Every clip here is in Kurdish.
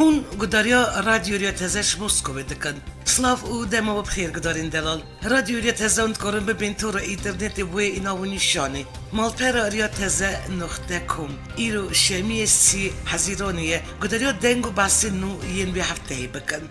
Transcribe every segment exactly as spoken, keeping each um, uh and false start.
Hûn gudariya Radyo Riya Teze ji Moskowê dikin. Silav û dema we bi xêr gudarên delal. Radyo Riya Teze hûn dikarin bibên tora înternetê bi wê nav û nîşanê: malpera riya teze noqte com. Îro şemiyê sî Hezîranê ye. Gudariya deng û behsên nû yên vê hefteyê bikin.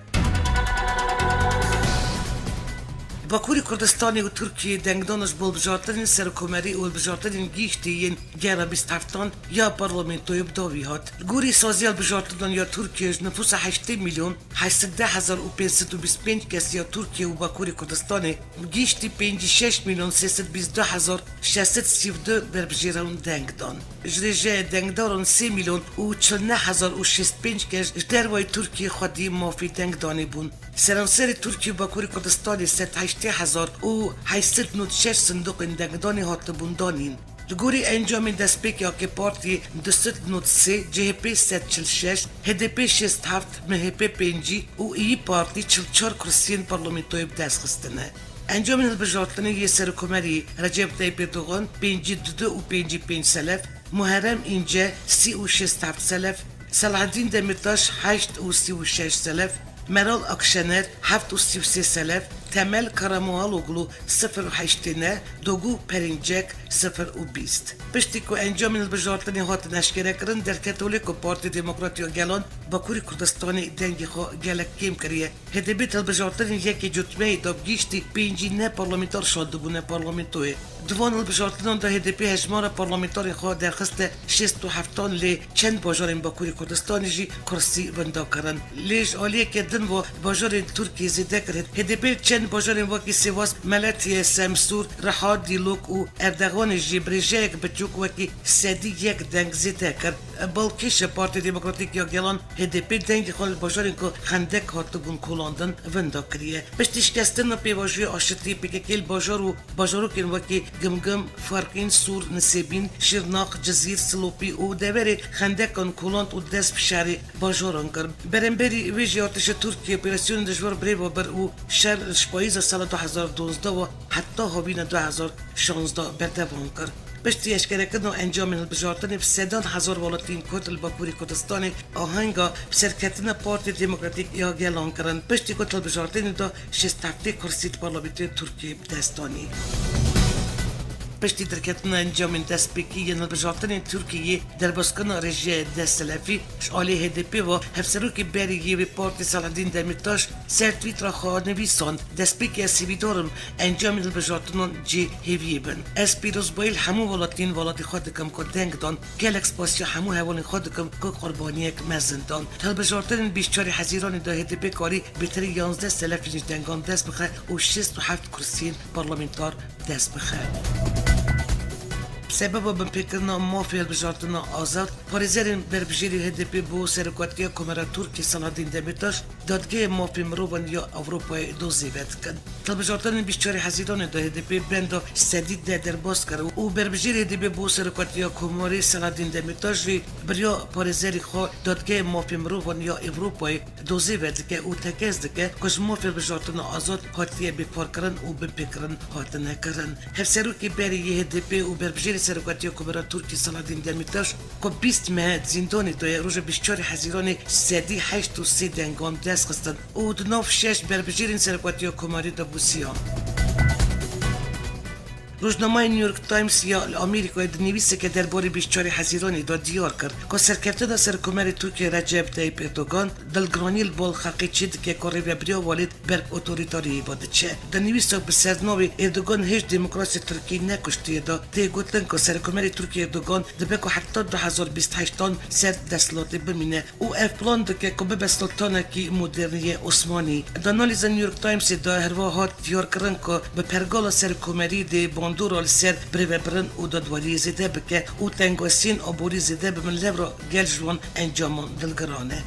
Bakurê Kurdistanê û Tirkiyeyê dengdana ji bo hilbijartinên serokkomarî û hilbijartinên giştî yên gera bîst heftan ya parlamentoyê bi dawî hat. Li gorî saziya hilbijartinan ya Tirkiyeyê, ji nifûsa heştê milyon heşt sed deh hezar û pênc sed û bîst û pênc kes ya Tirkiye û Bakurê Kurdistanê, bi giştî pêncî şeş milyon sê sed bîst û du hezar şeş sed sî û du berbijêran deng dan. Ji rêjeya dengdaran sê milyon û çil neh hezar û şêst pênc kes ji dervayî Tirkiyê xwedî mafê dengdanê bûn. Seranserê Tirkiye û Bakurê Kurdistanê sed heştê hezar û heşt sed nod şeş sindoqên dengdanê hatibûn danîn. Li gorî encamên destpêkê A K Partiyê du sed nod sê, C H P sed çil şeş, H D P şêst heft, M H P pêncî û İYİ Partî çil çar kursiyên parlamentoyê bi dest xistine. Encamên hilbijartinê yê serokkomarî Recep Tayyip Erdogan pêncî du û pêncî pênc selef, Muharrem İnce sî û şêst heft selef, Selahaddin Demirtaş heşt û sî û şeş selef, Meral Akşener heft û sî û sê selef, Temel Karamoaloglu sifir û heştê neh, Dogu Perinçek sifir û bîst. Piştî ku encamên hilbijartinê hatin eşkerekirin, derket holê ku Partiya Demokratîk ya Gelan Bakurê Kurdistanê dengê xwe gelek kêm kiriye. H D P di hilbijartinên yekê cotmeyê de bi giştî pêncî neh parlamenter şandibûne parlamentoyê. Di van hilbijartinan de H D P hejmara parlamenterên xwe derxiste şêst û heftan, lê çend bajarên Bakurê Kurdistanê jî kursî winda kirin. Lê ji aliyeke din ve bajarên Tirkiyê zêde kir. H D P li çend bajarên wekî Sivas, Meletiye, Semsûr, Riha, Dîlok û Erdexanê jî bi rêjeyek biçûk, wekî sedî yek deng zêde kir. Balkêş e, Partiya Demokratîk ya Gelan, H D P, dengê xwe li bajarên ku xendek hatibûn kolandin winda kiriye. Piştî şikestina pêvajoya aşitiyê, P K K li bajar û bajarokên wekî Gimgim, Farqîn, Sûr, Nisêbîn, Şirnax, Cizîr, Silopî û deverê xendekan koland û dest bi şerê bajaran kir. Beremberî wê jî artêşa Tirkiyê operasyonên dijwar birêve bir û şer ji payîza sala du hezar û duwazdeh ve heta havîna du hezar û şazdeh berdewam kir. Piştî eşkerekirina encamên hilbijartinê, bi sedan hezar welatiyên Kurd li Bakurê Kurdistanê ahenga bi serketina Partiya Demokratîk ya Gelan kirin. Piştî ku di hilbijartinê de şêst heftê kursî di parlamentoya Tirkiyê bi dest danî. Piştî derketina encamên destpêkî yên hilbijartinên Tirkiyeyê, derbaskirina rêjeya deh selefî ji alî H D P ve, hevserokê berî yê wê partî Selahaddin Demirtaş ser Twittera xwe nivîsand: Destpêkê ez hêvîdar im encamên hilbijartinan cihêviyê bin. Ez pîrozbayî li hemû welatiyên welatê xwe dikim ku deng dan. Gelek spasiya hemû hevalên xwe dikim ku qurbaniyek mezin dan. Di hilbijartinên bîst û çarê Hezîranê de H D P karî bêtirî yanzdeh selefî ji dengan dest bixe û şêst û heft kursiyên parlamentar dest bixe. Bi sebeba binpêkirina mafê hilbijartina azad, parêzerên berbijêrî H D P bo serokatiya Komara Tirkiyê Selahaddin Demirtaş, Dadgeha Mafê Mirovan ya Ewropayê dozê vedikin. Di hilbijartinên bîst û çarê Hezîranê de H D P benda sedî deh derbas kir û berbijêrê H D P bo serokatiya Komarê Selahaddin Demirtaş jî bi riya parêzerê xwe Dadgeha Mafê Mirovan ya Ewropayê dozê vedike û tekez dike ku ji mafê hilbijartina azad hatiye bêparkirin û binpêkirin hatine kirin. Hevserokê berê yê H D P û berbijêrê serokatiya Komara Tirkiyê Selahaddin Demirtaş, ku bîst meh di zîndanê de ye, roja bîst û çarê Hezîranê sedî heşt û sê dengan dest xistin û di nav şeş berbijêrên serokatiya komarî de bû siya. Rojnameya New York Times ya li Amerîkayê di nivîseke derbarê bîst û çarê Hezîranê de diyar kir ku serkeftina Serokkomarê Tirkiyê Recep Tayyip Erdogan dilgiranî li bal xelkê çêdike ku rêvebiriya welêt ber bi otorîtariyê ve diçe. Di nivîsa bi sernavê Erdogan hêj demokrasiyê Tirkiyê nekuştiye de tê gotin ku Serokkomarê Tirkiyê Erdogan dibe ku heta du hezar bîst heştan ser desthilatê bimîne û ev plan dike ku bibe sultanekî moderniyê Osmanî. Di analîza New York Timesê de herwiha hat diyarkirin ku bi pergala serokkomarî dê bandora li ser birêvebirin û dadweriyê zêde bike û tengwestiyên aborî zêde bibin, lewra gel ji wan encaman dilgiran e.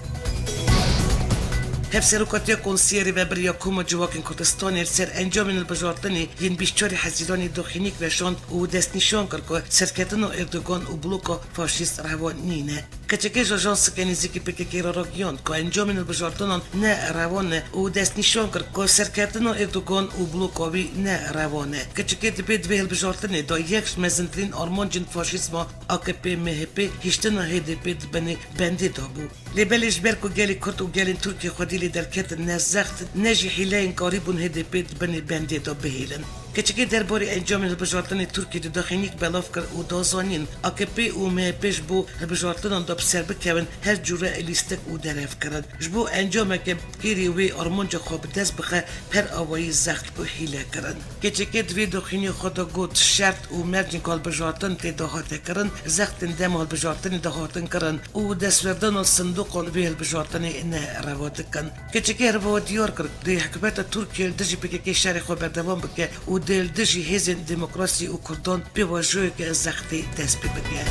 Hevserokatiya Konseyê Rêvebir ya Koma Civakên Kurdistanê li ser encamên hilbijartinê yên bîst û çarê Hezîranê doxînîk veşand û destnîşan kir ku serketina Erdogan û bloka faşîst reva nîne. Keçikê ji ajanseke nêzîkî P K K re ragihand ku encamên hilbijartinan ne rewa ne û destnîşan kir ku serkeftina Erdogan û bloka wî ne rewa ne. Keçikê dibê di vê hilbijartinê de yek ji mezintirîn armancên faşîzma A K P M H P hiştina H D P di binê bendê de bû. Lê belê ji ber ku gelê Kurd û gelên Tirkiyê xwedî lê derketin ne zext, ne jî hîleyên karîbûn H D P di binê bendê de bihêlin. Keçikê derbarê encamên hilbijartinê Tirkiyê di daxînîk belav kir û da zanîn, A K P û M H P ji bo hilbijartinan de bi ser bikevin her cûre lîstik û derev kirin. Ji bo encameke kêrî wê armanca xwe bi dest bixe, her awayî zext û hîle kirin. Keçikê di vê daxîniyê xwe de got, şert û mercên ku hilbijartin tê de hate kirin, zextên dema hilbijartinê de hatin kirin û destwerdana sindoqan vê hilbijartinê ne rewa dikin. Keçikê herwiha diyar kir, dê hikûmeta Tirkiyê li dijî P K K şerê xwe berdewam bike û dê li dijî hêzên demokrasî û Kurdan pêvajoyeke zextê dest pê bike.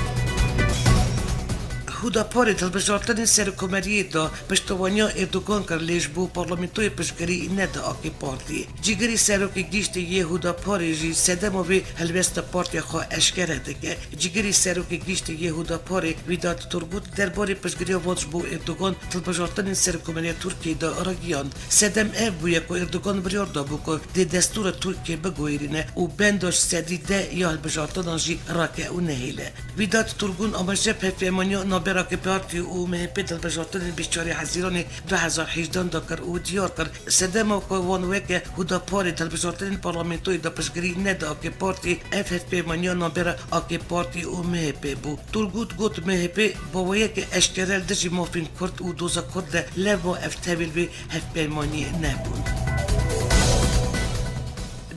Huda Parê di hilbijartinên serokkomariyê de piştevaniya Erdogan kir, lê ji bo parlamentoyê piştgirî neda A K Partiyê. Cîgirî serokê giştî yê Huda Parê jî sedema vê helwesta partiya xwe eşkere dike. Cîgirî serokê giştî yê Huda Parê Vedat Turgut derbarê piştgiriya van ji bo Erdogan di hilbijartinên serokkomariya Tirkiyê de ragihand. Sedem ev bûye ku Erdogan biryar dabû ku dê destûra Tirkiyê biguherîne û benda ji sedî deh ya hilbijartinan jî rake û nehêle. Vedat Turgut amaje bi hevpeymaniya navbera A K Partî û M H P di hilbijartinên bîst û çarê Hezîranê du hezar hejdehan de kir û diyar kir, sedema ku wan weke Huda Parê di hilbijartinên parlamentoyê de piştgirî neda A K Partî, ev hevpeymaniya navbera A K Partî û M H P bû. Turgut got, M H P baweyeke eşkere li dijî mafên Kurd û doza Kurd de, lewma ev tevî li vê hevpeymaniyê nebûn.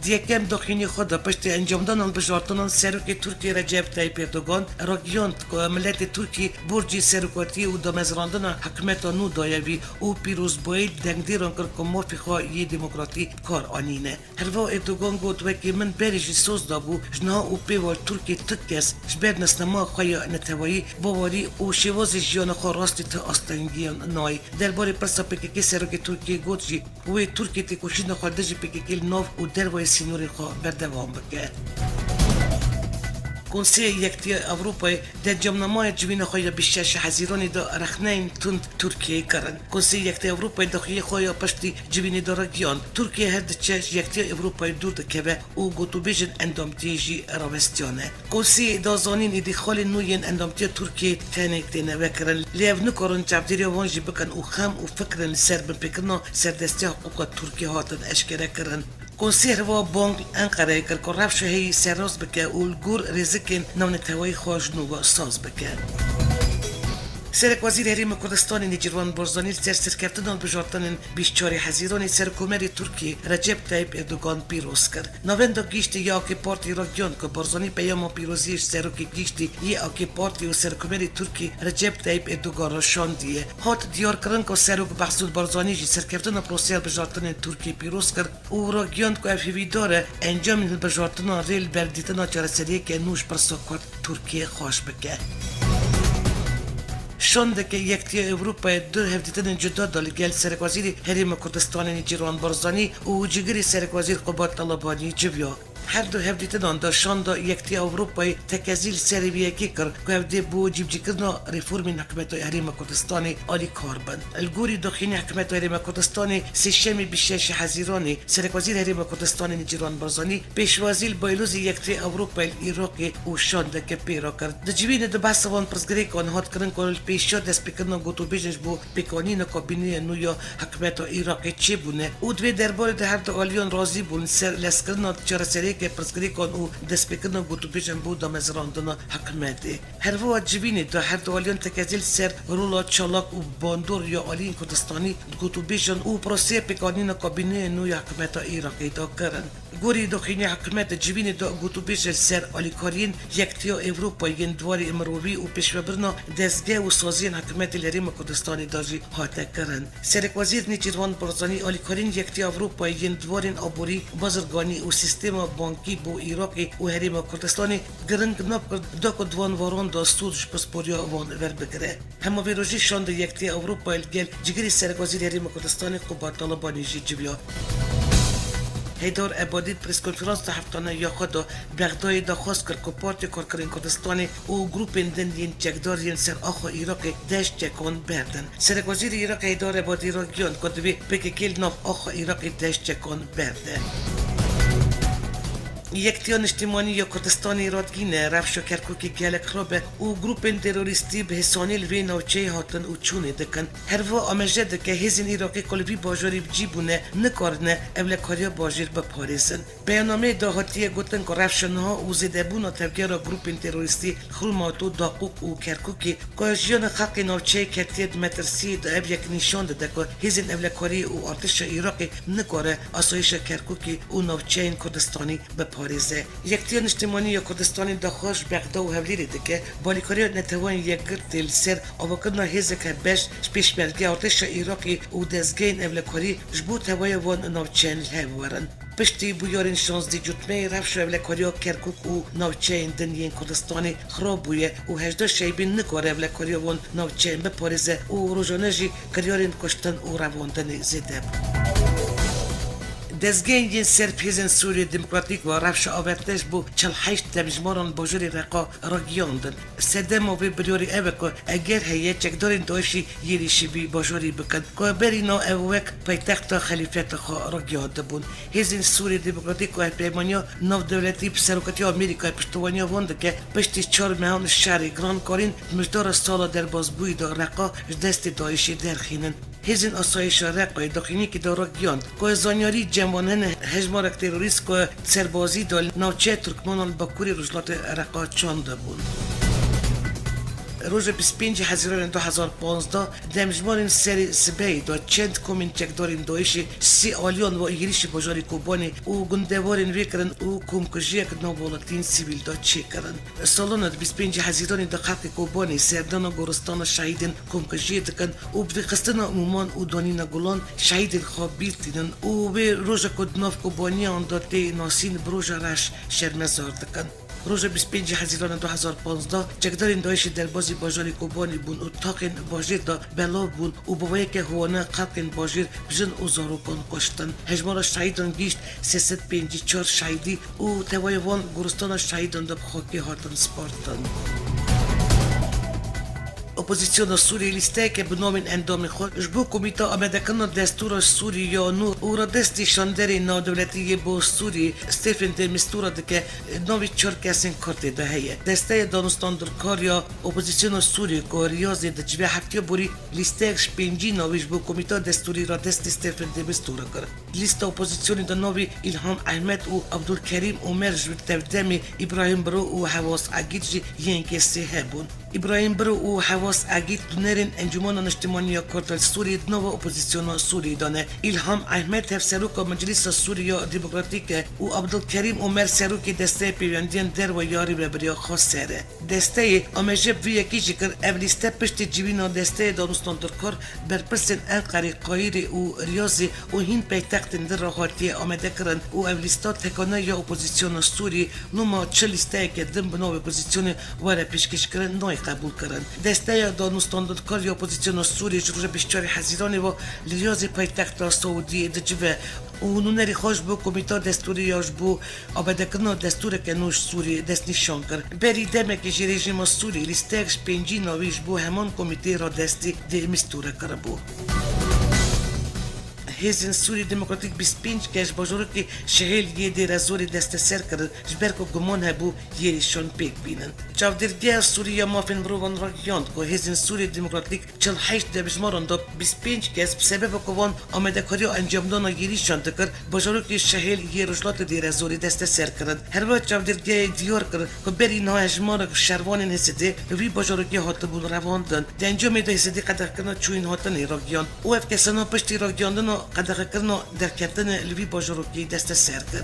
Di yekem daxînê xwe de piştî encamdana hilbijartinan serokê Tirkiyê Recep Tayyip Erdogan ragihand ku miletê Tirkî borcê serokatiyê û damezrandina hikûmeta nû daye vî û pîrozbayî li dengdêran kir ku mafê xwe yê demokratî bi kar anîne. Herwiha Erdogan got, wekî min berê jî soz dabû, ji niha û pê ve li Tirkiyê ti kes ji ber nasnama xwe ya neteweyî, bawerî û şêwazê jiyana xwe rastî ti astengiyan nayê. Derbarê pirsa P K K serokê Tirkiyê got jî, wê Tirkiye têkoşîna xwe dijî P K K li nav û dervayê sînorên xwe berdewam bike. Konseyê Yekitiya Ewropayê di encamnamaya civîna xwe ya bîst şeş Hezîranê de rexneyên tund Tirkiyeyê kirin. Konseyê Yekitiya Ewropayê daxuyê xwe ya piştî civînê de ragihand, Tirkiye her diçe ji Yekitiya Ewropayê dûr dikeve û gotûbêjên endamtiyê jî rawestiyane. Konseyê da zanîn êdî xalên nû yên endamtiya Tirkiyeyê tenê têne vekirin, lê ev nikarin çavdêriya wan jî bikin û xem û fikrên li ser binpêkirina serdestiya hiqûqa Tirkiyê hatin eşkere kirin. Konseyê herwiha bang li Enqereyê kir ku rewşa heyî serrast bike û li gor rêzikên navneteweyî xwe ji nû ve saz bike. Serekwezîrê Herêma Kurdistanê Nêçîrvan Barzanî li ser serkeftina hilbijartinên bîst û çarê Hezîranê Serokkomarê Tirkiyê Recep Tayyip Erdogan pîroz kir. Navenda Giştî ya A K Partî ragihand ku Barzanî peyama pîroziyê ji Serokê Giştî yê A K Partî û Serokkomarê Tirkî Recep Tayyip Erdogan re şandiye. Hat diyarkirin ku Serok Behsûd Barzanî jî serkeftina proseya hilbijartinên Tirkiyê pîroz kir û ragihand ku ev hêvîdar e encamên hilbijartinan rê li ber dîtina çareseriyeke nû ji pirsa Kurd Tirkiyê xweş bike. Şandeke Yekitiya Ewropayê du hevdîtinên cuda de li gel Serekwezîrê Herêma Kurdistanê Nêçîrvan Barzanî û Cîgirê Serekwezîr Qubat Talebanî civiya. Her du hevdîtinan de şanda Yekitiya Ewropayê tekezî li serê vê yekê kir ku ev dê bo cîbicîkirina reformên Hikûmeta Herêma Kurdistanê alîkar bin. Li gorî daxuyanî Hikûmeta Herêma Kurdistanê Sêşemê bîst û şeş Hezîranê Serekwezîr Herêma Kurdistanê Nêçîrvan Barzanî pêşwazî li Baylozê Yekitiyê Ewropayê li Iraqê û şandeke pê re kir. Di civînê de behsa van pirsgirêkan hat kirin ku li pêşiya destpêkirina gotûbêjên ji bo pêkanîna kabîneya nû ya hikûmeta Iraqê çêbûne û di vê derbarê de her du aliyan razî bûn li ser lezkirina çareseriyeke pirsgirêkan û destpêkirina gotûbêjan bo damezrandina hikûmetê. Herwiha civînê de her du aliyan tekezî li ser rola çalak û bandor ya aliyên Kurdistanî di gotûbêjan û proseya pêkanîna kabîneya nû ya hikûmeta Iraqê de kirin. Gorî daxuyanî hikûmet di civînê de gotûbêj li ser alîkariyên Yekitiya Ewropayê yên di warê mirovî û pêşvebirina dezgeh û saziyên hikûmetê li Herêma Kurdistanê de jî hate kirin. Serekwezîr Nêçîrvan Barzanî alîkariyên Yekitiya Ewropayê yên di warên aborî, bazirganî û sîstema bankî bo Iraqê û Herêma Kurdistanê giring nab kir, da ku di van waran de sûd ji pisporiya wan werbigire. Hema vê rojê şanda Yekitiya Ewropayê li gel Cigirê Serekwezîrê Herêma Kurdistanê Qubat Talebanî jî civiya. Heydar Ebadî di preskonferansa heftane ya xwe de Bexdayê daxwaz kir ku Partiya Karkerên Kurdistanê û grûpên din yên çekdar yên ser axa Iraqê dest çekan berdin. Serekwezîrê Iraqê Heydar Ebadî ragihand ku divê P K K li nav axa Iraqê dest çekan berde. Yektiya Niştimanî ya Kurdistanê radigihîne, rewşa Kerkûkê gelek xirab e û grûpên terorîstî bi hêsanî li vê navçeyê hatin û çûnê dikin. Herwiha amaje dike hêzên Iraqê ku li vî bajarî bi cî bûne, nikarine ewlekariya bajêr biparêzin. Beyannameyê de hatiye gotin ku rewşa niha û zêdebûna tevgera grûpên terorîstî Xurmato, Daqûk û Kerkûkê ku jiyana xelkê navçeyê ketiye di metirsiyê de, ev yek nîşan dide ku hêzên ewlekariyê û artêşa Iraqê nikare asayîşa Kerkûkê û navçeyên Kurdistanî biparêze. Yektiya Niştimanî ya Kurdistanê daxwaz ji Bexda û Hewlêrê dike, balîkariya Neteweyên Yekgirtê li ser avakirina hêzeke beş ji pêşmerge artêşa Iraqê û dezgehên ewlekarî ji bo tevahiya van navçeyan li hev werin. Piştî bûyerên şazdî cotmeyê rewşa ewlekariya Kerkûk û navçeyên din yên Kurdistanê xirab bûye û hejdeh Şeybîn nikare ewlekariya van navçeyan biparêze û rojane jî kiryarên kuştin û revandinê zêde bûn. Dezgehên yên ser bi Hêzên Sûriyê Demokratîk ve rewşa avête ji bo çil heşt demjimara li bajarê Reqa ragihiyandin. Sedema vê biryarê ev e ku eger heye çekdarên DAIŞî êrîşî vî bajarî bikin, ku berî niha ew wek paytexta xelîfeta xwe ragihandibûn. Hêzên Sûriyê Demokratîk ku hevpeymaniya navdewletî bi serokatiya Amerîkayê piştevaniya wan dike, piştî çar mehan şerê girankarîn di mijdara sala derbasbûyî de Reqa ji destê DAIŞê derxînin. Hêzên Asayîşa Reqayê daxuyaniyekê de ragihand ku zanyarî cem wan hene, hejmarek terorîst ku di serbazî de li navçeya Turkmanan li bakurê rojhilatê Reqa çandibûn. Roja bîst pêncî Hezîranê du hezar panzdeh, demjimar ên serê sibehê de çend komên çekdarên DAIŞê sê aliyan ve êrîşî bajarê Kobanê û gundewarên wê kirin û komkujiyek navwelatiyên sivîl de çêkirin. Salane di bîst pêncî Hezîranê de xelkê Kobanê serdana goristana şehîdên komkujiyê dikin û bi vêxistina mûman û danîna gulan şehîdên xwe bîr tînin û wê roja ku di nav Kobaniyan de tê nasîn bi roja reş şermezar dikin. Roja bîst pêncî Hezîrana du hezar panzdeh, çekdarên DAIŞê derbazî bajarê Kobanê bûn û taxên bajêr de belav bûn û bi vê yekê wana xelkên bajêr bi jin û zarokan kuştin. Hejmara şehîdan gihîşt sê sed pêncî çar şehîdî û tevaya wan goristana şehîdan de bi xakê hatin spartin. Opozîsyona Sûriyê lîsteyeke bi navên endamên xwe ji bo Komîta Amadekirina Destûra Sûrî ya Nû û radestî şanderê navdewletî yê bo Sûrî Stephen de Mistura dike, navê çar kesên Kurdê de heye. Desteya Danûstandorkar ya Opozîsyona Sûriyê ku riyazê dicive heftiya borî lîsteyek ji pêncî navî ji bo Komîta Destûrî radestî Stephen de Mistura kir. Lîsta opozîsyonê de navê Îlham Ehmed û Abdulkerîm Omer ji tevdemê Îbrahîm Biro û Hewas Egîd jî yên kesê hebûn. Îbrahîm Biro û Hewas Egîd nûnerên Encûmena Niştimanî ya Kurd li Sûriyê di nava opozîsyona Sûriyê de ne. Îlham Ehmed hevseroka Meclîsa Sûrî ya Demokratîk e û Abdulkerîm Omer serokê Desteya Pêwendiyan Derve ya Rêvebiriya Xweser e. Desteyê amaje bi vî yekê jî kir, ev lîste piştî civîna Desteya Danûstandorkar, berpirsên Enqerê, Qayîrê û Riyazê û hîn paytextên din re hatiye amadekirin û ev lîsta tekane ya opozîsyona Sûrî, nûma çi lîsteyeke din bi navê opozîsyonê were pêşkêşkirin, nayê qebûlkirin. Desteya Danûstandorkar ya Opozîsyona Sûrî ji roja bîst çarê Hezîranê ve li Riyazê paytexta Siûdiyê dicive û nûnerê xwe ji bo Komîta Destûrî ya ji bo amadekirina destûreke nû ji Sûriyê destnîşan kir. Berî demekê jî rejîma Sûriyê lîsteyek ji pêncî navî ji bo heman komîteyê radestî de Mistura kiribû. Hêzên Sûrî Demokratîk bîst pênc kes ji bajarokê Şehêl yê Dêrezorê desteser kirin, ji ber ku guman hebû êrîşan pêk bînin. Çavdêrgeha Sûrî ya Mafên Mirovan ragihand ku Hêzên Sûrî Demokratîk çil heşt demjimar an de bîst pênc kes bi sebeba ku wan amadekariya encamdana êrîşan dikir, bajarokê Şehêl yê Rojhilatê Dêrezorê desteser kirin. Herwiha çavdêrgehê diyar kir ku berî niha hejmarek şervanên Hêsedê li vî bajarokê hatibûn revandin. Di encamê de Hêsedê qedexekirina çûyîn hatinê ragihand û ev kesana piştî ragihandina qedexekirina derketinê li vî bajarokê desteser kir.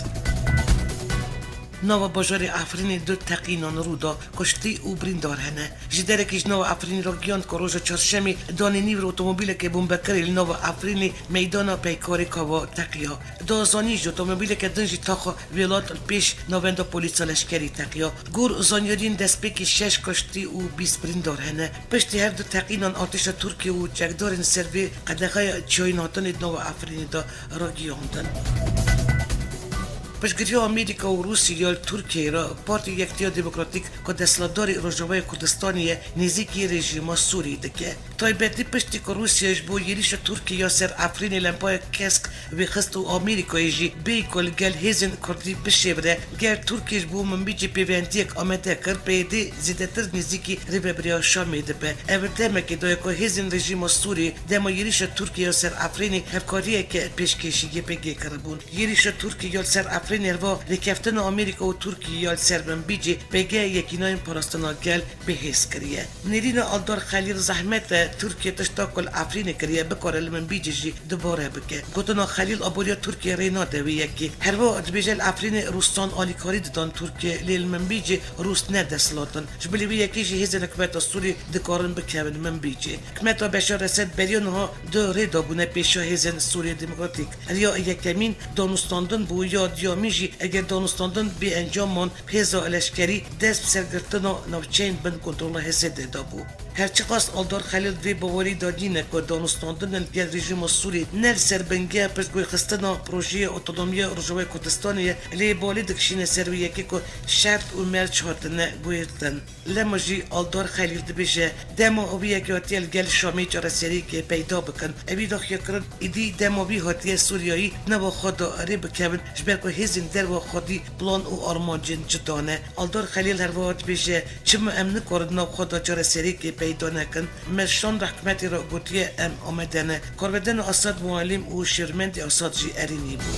Nava bajarê Efrînê du teqînan rû da, kuştî û birîndar hene. Ji derekî ji nava Efrînê ragihand ku roja çarşemê danê nîvir otomobîleke bombekirê li nava Efrînê meydana peykarê kava teqiya. Da zanîn jî otomobîleke din jî taxa welat li pêş navenda polîsa leşkerî teqiya. Gor zanyariyên destpêkê şeş kuştî û bîst birîndar hene. Piştî her du teqînan artêşa Tirkiyê û çekdarên ser vê qedexeya çiyayên hatinê di nava Efrînê de ragihandin. Piştgiriya Amerîka û Rûsya ya li Tirkiyeyê re Partiya Yekitiya Demokratîk ku desthilatdarî Rojavayê Kurdistanê ye, nêzîkî rejîma Sûrî dike. Taybetî piştî ku Rûsya ji bo êrîşa Tirkiyê ya ser Efrînê lempayek kesk vêxist û Amerîkayê jî bêyî ku li gel hêzên Kurdî bişêvire, gel Tirkiye ji bo Minbicê pêvendiyek amade kir, P Y D zêdetir nêzîkî rêvebiriya Şamê dibe. Ev demekê daye ku hêzên rejîma Sûrî dema êrîşa Tirkiyê ya ser Efrînê hevkariyeke pêşkêşî Y P G kiribûn. Êrîşa Tirkiyê ya li ser Efrînê herva rêkeftina Amerîka û Tirkiyê ya li ser Minbicê pêgeha Yekînayên Parastina Gel bi hêz kiriye. Nêrîna Aldar Xelîl zehmet e Tirkiye tişta ku li Efrînê kiriye bikare li Minbicê jî dubare bike. Gotina Xelîl aboriya Tirkiye rê nade wê yekê. Herva dibêje li Efrînê Rûsan alîkarî didan Tirkiye, lê li Minbicê Rûs ne desthilat in. Ji bilî vê yekê jî hêzên hikûmeta Sûrî dikarin bikevin Minbicê. Hikûmeta Beşar Esed beriya niha du rê dabûne pêşiya hêzên Sûriyê Demokratîk. Riya yekemîn danûstandin bû, ya duyemîn jî eger danûstandin bê encam man, hêza leşkerî dest bi sergirtina navçeyên bin kontrola H S D'ê dabû. Her çiqas Aldar Xelîl vê bawerî de nîne ku danûstandin li gel rejîma Sûrî ne li ser bingeh piştgûyxistina projeyê otonomiya Rojavayê Kurdistanê ye, lê balê dikişîne ser wê yekê ku şert û merc hatine guhertin. Lema jî Aldar Xelîl dibêje, dema wî yekê hatiye li gel Şamê çareseriyekê peyda bikin. Evî daxuyakirin êdî dema wî hatiye Sûriyayî nava xwe de rê bikevin, ji ber ku hêzên derva xwedî plan û armancên cuda ne. Aldar Xelîl herwiha dibêje, çima em nikarin nav xwe de çareseriyekê peyda nekin? Me şanda hikûmetê re gotiye em amade ne. Karvedena Asad Muallim û şêwirmendê Asad jî erênî bû.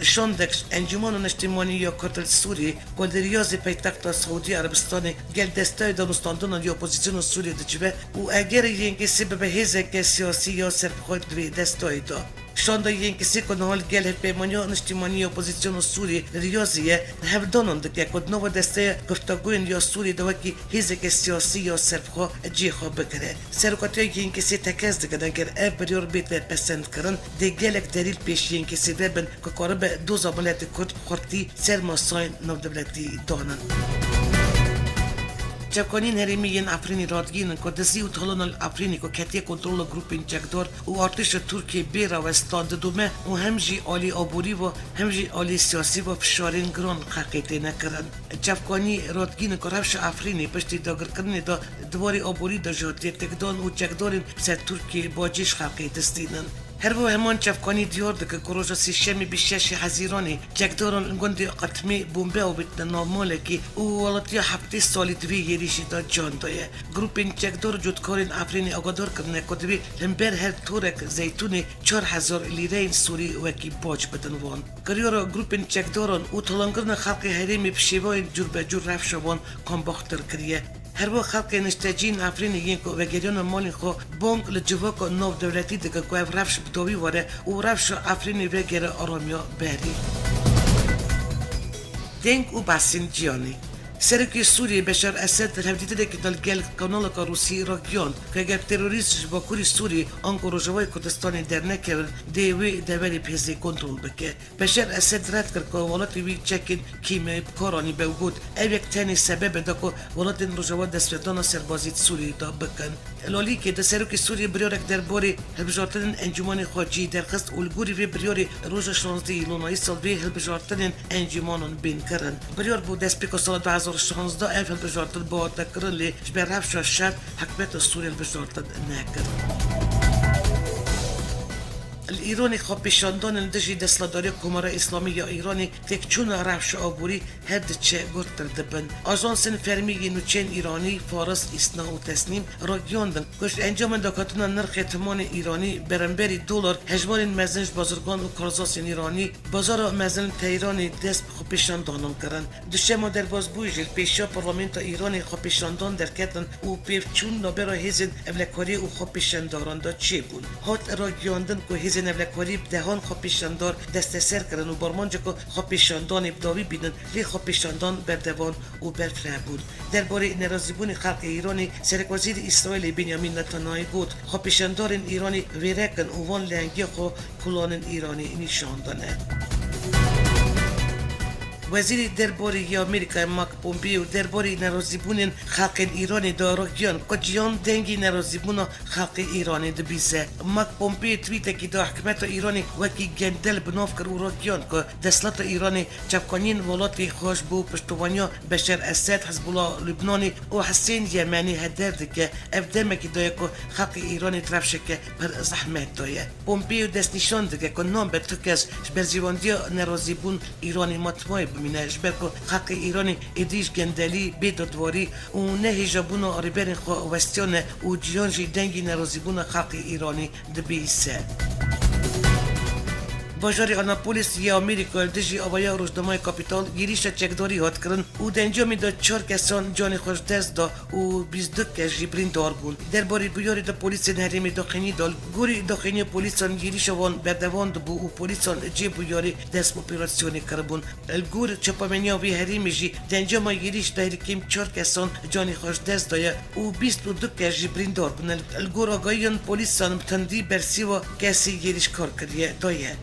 Şandek ji Encûmena Niştimanî ya Kurd li Sûriyê, ku li riyazê paytexta Saûdî Erebistanê gel destayê danûstandinan ya opozîsyona Sûriyê dicive û eger Y N K S bibe hêzeke siyasî ya serbixwe di vê destayê de. Şanda Y N K S ku niha li gel Hevpeymaniya Niştimanî ya Opozîsyona Sûriyê li riyazê ye, hevdanan dike ku di nava desteya guftagûyên ya Sûriyê de wekî hêzeke siyasî ya serbixwe cihê xwe bigire. Serokatiya Y N K S tekez dikin, eger ev biryar bête pesendkirin, dê gelek delîl pêş Y N K S ve bin ku karibe doza miletê Kurd bi xurtî ser masayên navdewletî danin. Çavkaniyên herêmî yên Efrînê radigihînin ku dizî û talana li Efrînê ku ketiye kontrola grûpên çekdar û artêşa Tirkiyê bê rawestan didome û hem jî alî aborî ve hem jî alî siyasî ve fişarên giran xelkê têne kirin. Çavkanî radigihînin ku rewşa Efrînê piştî dagirkirinê de di warê aborî de jî hatiye têkdan û çekdarên bi ser Tirkiyê bacî ji xelkê distînin. Her wiha heman çavkanî diyar dike ku roja sêşemê bîst û şeş Hezîranê çekdaran li gundê Qetmê bombe avêtine nav malekî û welatiya heftê salî di vê êrîşê de can daye. Grûpên çekdar û cotkarên Efrînê agadar kirine ku divê li hember her torek zeytûnê çar hezar lîreyên Sûrî wekî bac bidin wan. Kiryara grûpên çekdaran û talankirina xelkê herêmê bi şêweyên cûrbecûr rewşa wan kambaxtir kiriye. Her wiha xelkê niştecî yên Efrînê yên ku vegeriyane malên xwe bang li civaka navdewletî dikin ku ev rewş bi dawî were û rewşa Efrînê vegere aramiya berê. Deng û behsên cîhanê. Serokê Sûriyê Beşar Esed di hevdîtinekê de li gel kanaleka Rûsî ragihand ku eger terorîst ji Bakurî Sûriyê anku Rojavayê Kurdistanê dernekevin, dê wê deverê bi hêzê kontrol bike. Beşar Esed red kir ku welatê wî çekên kîmyayî bi kar anîbe û got, ev yek tenê sebeb e da ku welatên Rojava destpêdana serbazî di Sûriyê de bikin. Li aliyekê de serokê Sûriyê biryarek derbarê hilbijartinên Encûmanê Xwecihî derxist û li gorî vê biryarê roja şazdehê Îlonayî sal vê hilbijartinên encûmanan bên kirin. Biryar bû destpêka sala du hezar û şazdeh ev hilbijartin bihate kirin, lê ji ber rewşa şer hikûmeta Sûriyê hilbijartin nekir. Li Îranê xwepêşandanên li dijî desthilatdariya Komara Îslamî ya Îranê têkçûna rewşa aborî her diçe gurttir dibin. Ajansên fermî yên nûçeyên Îranî, Faris, Îsna û Tesnîm, ragihîndin ku ji encamên daghatina nirxê timanê Îranî beramberî dolar, hejmarên mezin ji bazirgan û karzasên Îranî, bazara mezin li Tehranê dest bi xwepêşandanan kirin. Duşema derbasbûyî jî li pêşiya Parlamentoya Îranê xwepêşandan derketin û pêvçûn navbera hêzên ewlekariyê û xwepêşandaran de çêbûn. Hat ragihandin ku hêzên ewlekariyê bi dehan xwepêşandar desteser kirin û bi armanca ku xwepêşandanê bi dawî bînin, lê xwepêşandan berdewam û berfireh bûn. Derbarê nerazîbûnê xelkê Îranê, Serekwezîrê Îsraîlê Benyamin Netanyahî got, xwepêşandarên Îranê wêrek in û wan lehengiya xwe kolanên Îranê nîşan dane. Wezîrê Derbarê yê Amerîkayê Mike Pompeo derbarê nerazîbûnên xelkên Îranê de ragihan ku cîhan dengê nerazîbûna xelkê Îranê dibîze. Mike Pompeo twîtekî de hikûmeta Îranê wekî gendel bi nav kir û ragihan ku desthilata Îranê çavkaniyên welatê xwe ji bo piştevaniya Beşar Esed, Hizbullah Lubnanê û Hisên Yemenê heder dike. Ev demekî de ye ku xelkê Îranê di rewşeke pir zehmet de ye. Pompeo destnîşan dike ku nabe tu kes ji berjêwendiya nerazîbûn Îranê matmayê bimîne, ji ber ku xelkê Îranê êdî ji gendelî, bêdadwarî û nehêjabûna rêberên xwe westiyane û cîhan jî dengê nerazîbûna xelkê Îranê dibihîse. Bajarê Annapolis yê Amerîka li dijî avaya rojnameya Kapîtal êrîşa çekdarî hat kirin û di encamê de çar kesan canê xwe ji dest da û bîst du kes jî birîndar bûn. Derbarê bûyerê de polîsên herêmê daxuyanî da. Li gorî daxuyaniya polîsan êrîşa wan berdewam dibû û polîsan li cihê bûyerê dest bi operasyonê kiribûn. Li gor çapemeniya vê herêmê jî di encama êrîş de herî kêm çar kesan canê xwe ji dest daye û bîst û du kes jî birîndar bûne. Li gor agahiyan polîsan bi tundî bersîva kesî êrîşkar kiriye, daye.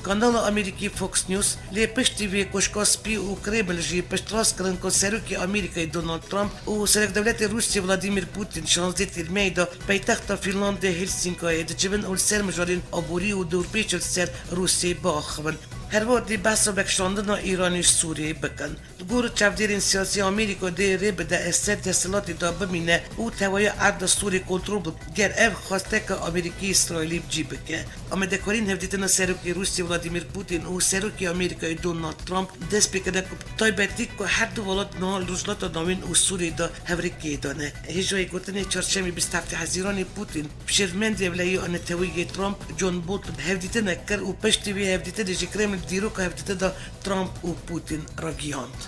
Kanala Amerîkî Fox News lê piştî vê Koşka Spî û Kreml jî piştrast kirin ku Serokê Amerîkayê Donald Trump û Serekdewletê Rûsya Vladimir Putin şazdeh Tîrmehê de paytexta Fînlandê Helsinkayê dicivin û li ser mijarên aborî û dorpêç li ser Rûsyayê biaxivin. Her wiha dê behsa vekişandina Îranê ji Sûriyeyê bikin. Li gor çavdêrên siyasî Amerîka dê rê bide Esed desthilatê de bimîne û tevahiya erda Sûriyê kontrol bike, ger ev xwesteke Amerîkî Îsraîlî bi cî bike. Amadekariyên hevdîtina Serokê Rûsya Vladimir Putin û Serokê Amerîkayê Donald Trump dest pê kirine ku bi taybetî ku her du welat niha li Rojhilata Navîn û Sûriyeyê de hevrêkê dane. Hêjayî gotinê çarşemê bîst heftê Hezîranê Putin bi şêrmendê ewlehiyê a neteweyî yê Trump, John Bolton hevdîtinek kir û piştî vê hevdîtinê jî Kremlin dîroka hevdîtina Trump û Putin ragihand.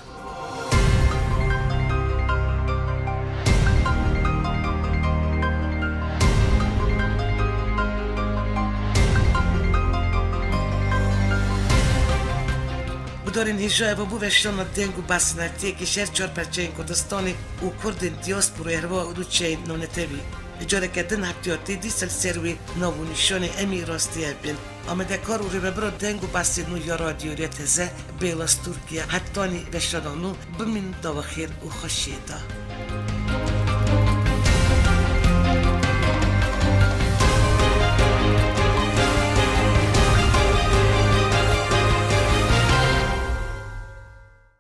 Gudarên hêja, eva bû veşana deng û behsnetiyekî ji her çar perçeyên Kurdistanê û Kurdên diasporayê, herwiha nûçeyên navnetewî. Careke din heftiyatê dîsa li ser wê nav û nîşanê em ê rastî hev bên. Amadekar û rêvebira deng û behsên nû ya Radyo Rêya Teze, Bêlas Tirkiye, hetanî veşana nû, bimîn di ava xêr û xweşiyê de.